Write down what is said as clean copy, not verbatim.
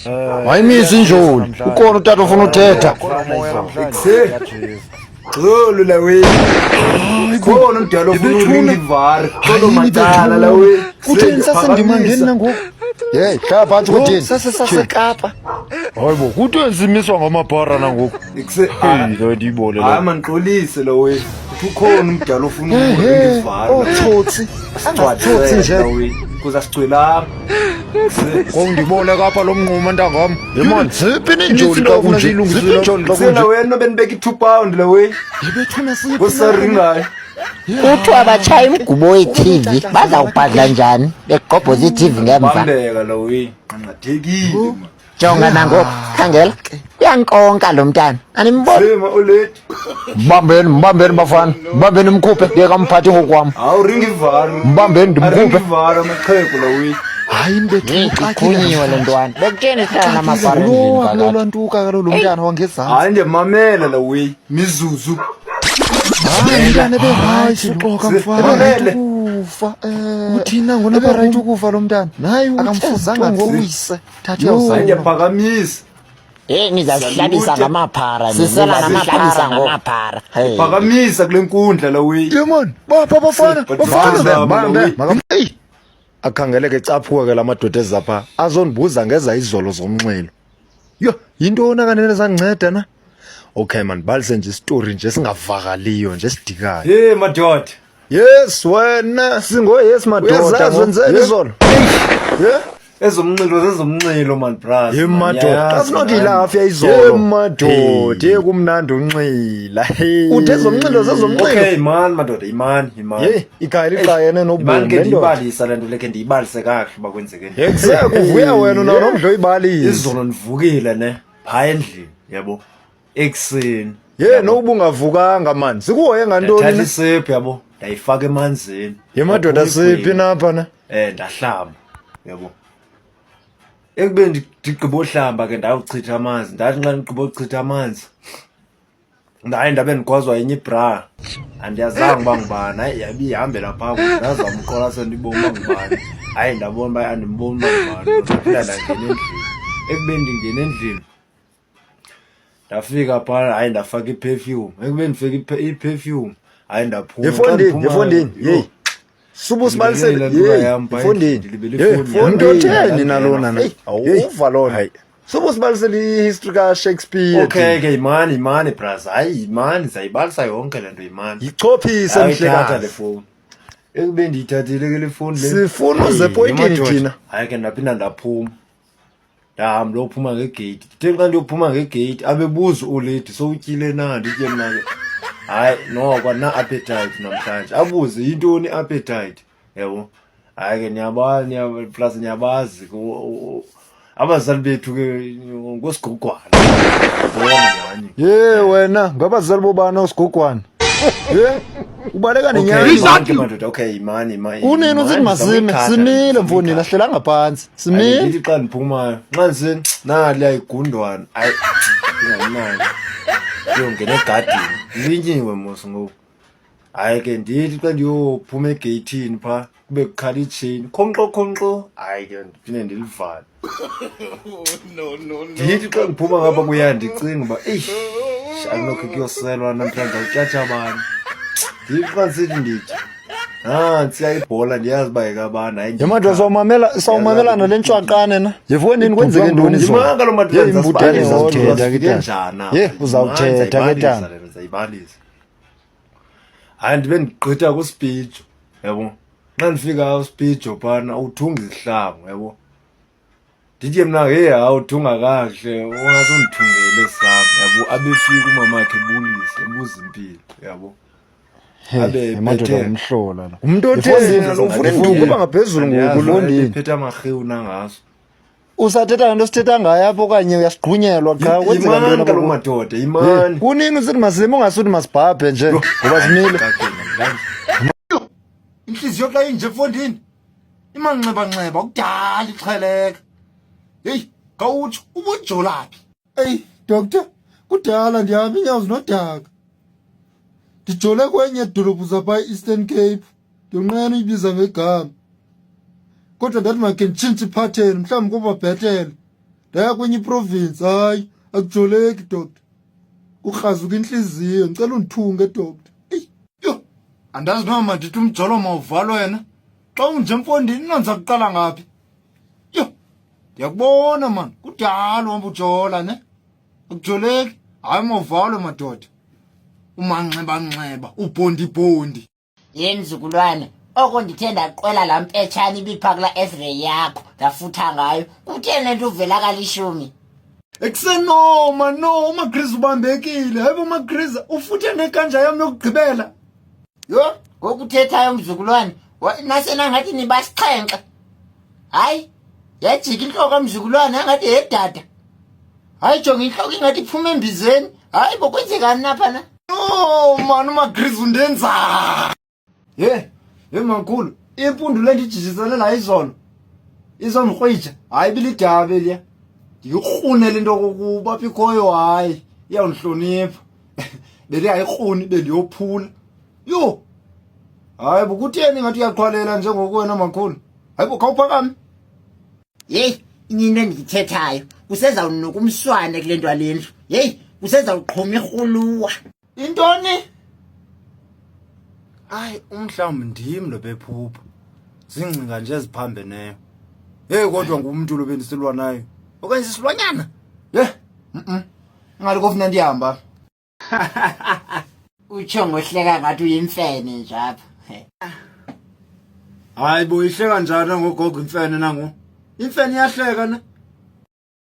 Wayimisa injoli. Ukhona utata ofuna uthetha. Xolo la we. Khona umdala ofuna uringa ivar. Xolo macala la we. Kutheni sasendimangeni nangoku? Hey, hlala phantsi kutheni? Sase saseKapa. Hayibo, kutheni simiswa ngamabhara nangoku? Ikuse Hey, lo ndiyibone Hayi le. manixolise la we. Uthi ukhona umdala ofuna uringa ivar. Ootsotsi. Angatsotsi nje. Kuza sigcwelanga. Kongibone kapha lo mnquma ntangam. Yemani, ziphi ninjoli xa kunje? Ziphi injoli xa kunje? Sena wena benibeka i-2 pound la we. Yebethuna siphi? Kusaringayo. Kuthiwa batshaya umgubo we-TV bazawubhadla njani begqobhoza i-TV ngemva. Bambeka la we. Nqanqathekile man. Jonga nangoku, khangela. Uyankonka lo mntana. Animboni? Sema oledi. Mbambeni, mbambeni bafana. Mbambeni mkhuphe, yeka mphathi ngokwam. Hawu ringa ivar. Mbambeni ndimkhuphe. Aringa ivar amaxhego la we. Hayi mbethu Iqhunyiwe le ntwana. Bekutheni sihlala namabhara endlini Lo kakade? lwantuka kaloku lo mntana wangezantsi. Hayi ndiyamamela la we. Mizuzu. Hayi mntana eberayithi suxoka mfana. Mamele. Ukufa. Eh. Uthina ngona eberayithi ukufa lo mntana. Naye akamfuzanga ngoyise. Thatha Hayi uyawuzama. ndiyaphakamisa. Hey, nizazihlabisa ngamaphara. Sisela namaphara ngamaphara. Hey. Phakamisa kule nkundla la we. Yemon, bapha bafana, bafana. Bambe, makam. Hey. Akhangeleke ecaphuka ke la madoda ezapha. Azondibuza ngeza izolo zomnxilo. Yho, yintoni kanene zandinceda na? Okay man, balise nje isitori nje singavakaliyo nje sidikayo. Hey madoda. Yes wena. Singo yes madoda. Uyazazi wenzeni izolo? Yeah. Ezomnxilo zezomnxilo man bras. Ye madoda. Asinothi ilafya izolo. Ye madoda, ye kumnandi unxila. Hey. Uthe ezomnxilo zezomnxilo. Okay man madoda imani imani. Hey, ikhaya lixayene Imani nobomi ke lendoda. ndiyibalisa le nto leke ndiyibalise kakuhle uba kwenzeke ntoni. Yekuse kuvuya wena unawo nomdla oyibalisa. Izolo ndivukile ne phaya endlini yabo ekuseni. Ye noba ungavukanga man. Sikuhoye ngantoni? Ndathatha na? isephu yabo ndayifaka emanzini. Ye madoda Yaphuma siphi igwebu. napha na? Ndahlamba yabo. Ekubeni ndigqibohlamba ke ndawuchitha amanzi ndathi nxa ndigqibochitha amanzi ndaye ndabe ndikhwazwa yenye ibra andiyazanga uba ngubani hayi yabe ihambela phaa kum ndazama uqwalasela ndibone uba ngubani hayi ndabona uba andimboni uba ngubani ndaphinda ndangena endlini ekubeni ndingena endlini ndafika phaa hayi ndafaka iperfume ekubeni ndifake iperfume hayi ndaphuma Xa Yefondini, ndiphumayo, yefondini. yho, Hey. Suba Ndilibele usibalisele. laa nto Hey, yam phaa yefondini. endlini, ndilibele ifowuni yam. Umntu otheni nalona na? Hey, Awuva lona. Suba usibalisele ihistory ka Shakespeare. Okay ke yimani yimani bras hayi yimani zayibalisa yonke le nto yimani Yichophise Ayithatha le mhlekazi. fowuni ekubeni ndiyithathile ke le fowuni le Sifuna uze Hey, epointini madoda. thina. hayi ke ndaphinda ndaphuma ndahamba ndophuma ngegeyithi ndithe xa ndiyophuma ngegeyithi abebuza uledi sowutyile na nditye mna ke hayi noko andina-appetite namhlanje abuze yintoni i-appetite yabo hayi ke niyaba plus niyabazi ke abazali bethu ke ngosigugwana bona nyhani Ye wena, ngabazali bobani osigugwana? Ye? Ubaleka nenyani. Okay, madoda okay yimani yimani Kunini usithi masime? Simile mfondini, ahlelanga phansi. Simile. Ndithi xa ndiphumayo nxa ndise naliya igundwana hayi ndingamnandi ndiyongena egadini linyiwe mos ngoku hayi ke ndithi xa ndiyophuma egeyithini phaa kube kukhala itsheyini khonkxo khonkxo hayi ke ndiphinde ndilivale ndithi xa ndiphuma ngapha kuya ndicinga uba eyi andinokhe kuyoselwa namhlanje awutshatsha abani ndithi xa ndisithi ndithi nantsiya ibhola ndiyazi uba yekabani hayi Ye madoda sawumamela sawumamelana le ntshwaqane na. Yefondini kwenzeke ntoni izolo? Yimanga lo madoda Ye imbudane uzawuthetha ke tata. njani Ye uzawuthetha ke tata. Zayibalisa. Hayi ndibe ndigqitha kuSpijo yabo. Xa ndifika uSpijo phana uthunga izihlangu yabo. Ndithi mna hey hawu uthunga kakuhle ungasondithungele sam yabo abefika umamakhe ebulisa ebuza impilo yabo. Abe Madoda ephethe umhlola lo. Umuntu otheni ufuna induku uba ngaphezulu ngoku lo ndini. Phethe amarhewu nangaso. Usathetha ngento sithetha ngayo apho okanye uyasigqunyelwa qha kwenzeka ntoni Yimani apha kaloku kuwe? madoda yimani. Kunini usithi masime ungasuthi masibhabhe nje ngoba simile. Inhliziyo xa inje mfondini imanxebanxeba kudala ixheleka. Heyi, khawutsho ubujolaphi? Eyi, doctor, kudala ndihamba iinyawo zinodaka. Ndijole kwenye idolophu zapha e-Eastern Cape, ndiyonqena uyibiza ngegama. Kodwa ndathi makhe nditshintshe iphatheni, mhlawumbi koba bhetele. Ndaya kwenye iprovince, hayi akujoleki doctor. Kukrazuka intliziyo, ndicela undithunge doctor. Eyi, yho, andazi noba mandithi umjolo mawuvalwe wena. Xa unje mfondini nonza kuqala ngaphi? Yho, ndiyakubona mani, kudala uhamba ujola ne. Akujoleki, hayi mawuvalwe madoda. Umanxebanxeba, ubhondibhondi. Ye mzukulwana, oko ndithe ndaqwela laa mpetshana ibipha kulaa x-ray yakho ndafutha ngayo, kutheni le nto uvela kalishumi? Ekusenoma no uMagriza ubambekile. Hayibo uMagriza ufuthe neganja yam yokugqibela. Yho, ngoku uthethayo mzukulwana, nasenangathi nibasixhenxe. Hayi, yajika intloko mzukulwana yangathi yedada. Hayi jonga intloko ingathi iphuma embizeni. Hayi bo kwenzekani napha na? Oh mani uMagriza undenza. Ye, ye makhulu, impundu le ndijijisele la izolo. Izondikrwitsha, hayi bilidabi eliya. Ndiyikrunele into okokuba apha ikhoyo hayi, iyawundihlonipha. Bendingayikruni bendiyophula. Yho! Hayi bo kutheni ngathi uyaqhwalela njengoku wena makhulu? Hayi bo khawuphakame. Yeyi, inye into endiyithethayo, kusezawunuka umswane kule nto yale ndlu. Yeyi, kusezawuqhuma irhuluwa. Intoni? Hayi, umhlawumbi ndim lo bephupha. Zingcinga nje eziphambeneyo. Hey kodwa ngumntu lo bendisilwa naye. Okanye sisilwanyana? Ye. Mhm. Ingathi kofuna ndihamba. Utsho ngohleka ngathi uyimfene nje apha. Hayi bo ihleka njani ngogogo imfene nangu? Imfene iyahleka na?